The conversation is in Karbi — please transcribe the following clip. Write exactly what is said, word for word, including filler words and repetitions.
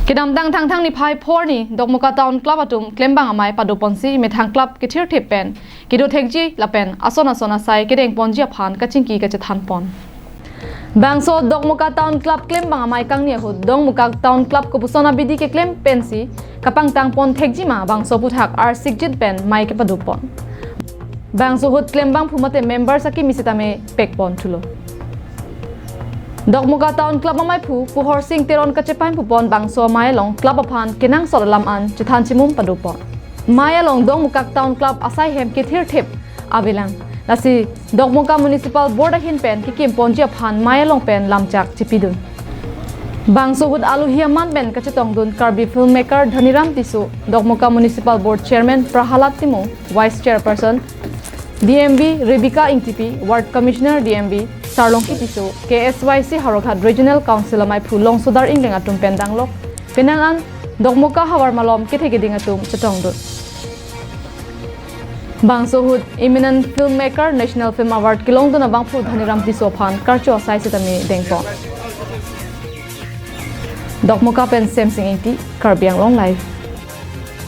Kedamtang Thangthang niphai phor arni Dokmoka Town Club atum klembang amei padoponsi methang club kethirthip pen kedo thekji lapen ason ason asai kedengponji aphan kachingki kachethanpon. Bangso Dokmoka Town Club klembang amei kangni ahut Dokmoka Town Club kopuson abidi keklem pensi kapangtangpon thekjima bangso aphuthak arsikjit pen mei kepadopon. Bangso ahut klembangphu mate members akimi sitame pekpon thulo. Dokmoka Town Club ameiphu Puhorsing Teron kachepainphupon bangso amei along club aphan kenangsot alam an chethan chimum padopon. Mei along Dokmoka Town Club asai hem kethirthip avelang. Lasi Dokmoka Municipal Board ahin pen kekimponji aphan mei along pen lamchak chepidun. Bangso ahut alohi aman pen kachetongdun Karbi filmmaker Dhaniram Tisso, Dokmoka Municipal Board Chairman Prahalad Timung, Vice Chairperson D M B Rebecca Ingtipi, Ward Commissioner D M B Sarlongki Tisso, K S Y C Howraghat Regional Council ameiphu Longsodar Engleng atum pen danglok penang an Dokmoka havar malom kethe keding atum chetongdun. Bangso ahut eminent filmmaker National Film Award kelongdun abangphu Dhaniram Tisso aphan karcho asai sitame dengpon. Dokmoka pen Semsing Ingti, Karbi Anglong Live.